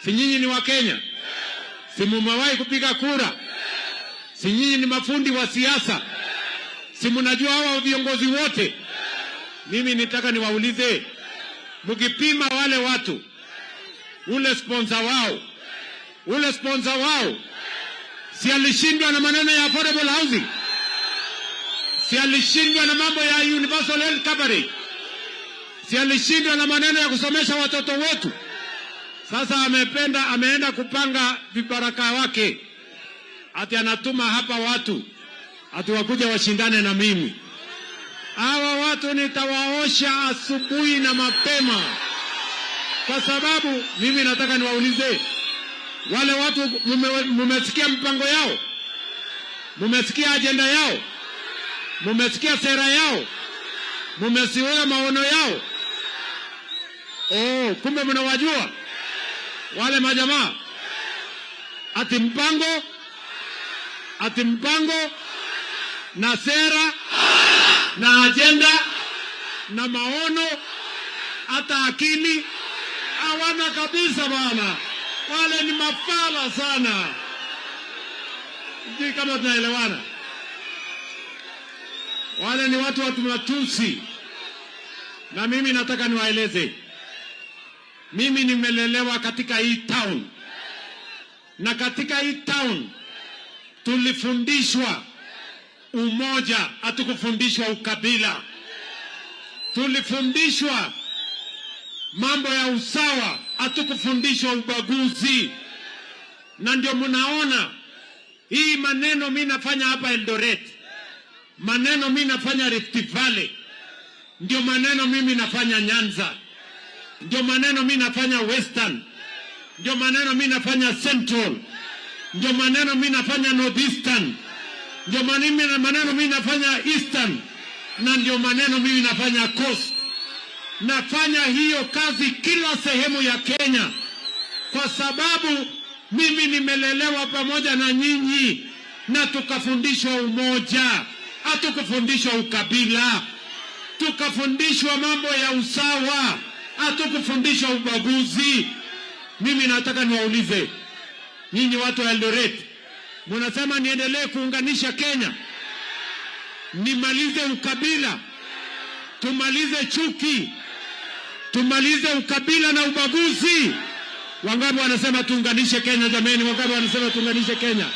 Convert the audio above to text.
Si nyinyi ni Wakenya? Si mumewahi kupiga kura? Si nyinyi ni mafundi wa siasa? Si mnajua hawa viongozi wote? Mimi nitaka niwaulize, mkipima wale watu, ule sponsor wao, si alishindwa na maneno ya affordable housing? Si alishindwa na mambo ya universal health coverage? Si alishindwa na maneno ya kusomesha watoto wetu? Sasa ameenda kupanga vibaraka wake, ati anatuma hapa watu ati wakuja washindane na mimi. Hawa watu nitawaosha asubuhi na mapema, kwa sababu mimi nataka niwaulize wale watu, mumesikia mpango yao? Mumesikia ajenda yao? Mumesikia sera yao? Mumesikia maono yao? Oh, kumbe mnawajua wale majamaa. Ati mpango na sera na ajenda na maono, hata akili hawana kabisa bwana. Wale ni mafala sana. Sijui kama tunaelewana. Wale ni watu wa matusi, na mimi nataka niwaeleze, mimi nimelelewa katika hii town, na katika hii town tulifundishwa umoja, hatukufundishwa ukabila. Tulifundishwa mambo ya usawa, hatukufundishwa ubaguzi. Na ndio mnaona hii maneno mi nafanya hapa Eldoret, maneno mi nafanya Rift Valley, ndio maneno mimi nafanya Nyanza, ndio maneno mi nafanya Western, ndio maneno mi nafanya Central, ndio maneno mi nafanya Northeastern, ndio maneno mi nafanya Eastern, na ndio maneno mimi nafanya Coast. Nafanya hiyo kazi kila sehemu ya Kenya kwa sababu mimi nimelelewa pamoja na nyinyi na tukafundishwa umoja, hatukufundishwa ukabila, tukafundishwa mambo ya usawa, hatukufundishwa ubaguzi. Mimi nataka niwaulize nyinyi watu wa Eldoret, munasema niendelee kuunganisha Kenya, nimalize ukabila, tumalize chuki, tumalize ukabila na ubaguzi? Wangapi wanasema tuunganishe Kenya jameni? Wangapi wanasema tuunganishe Kenya?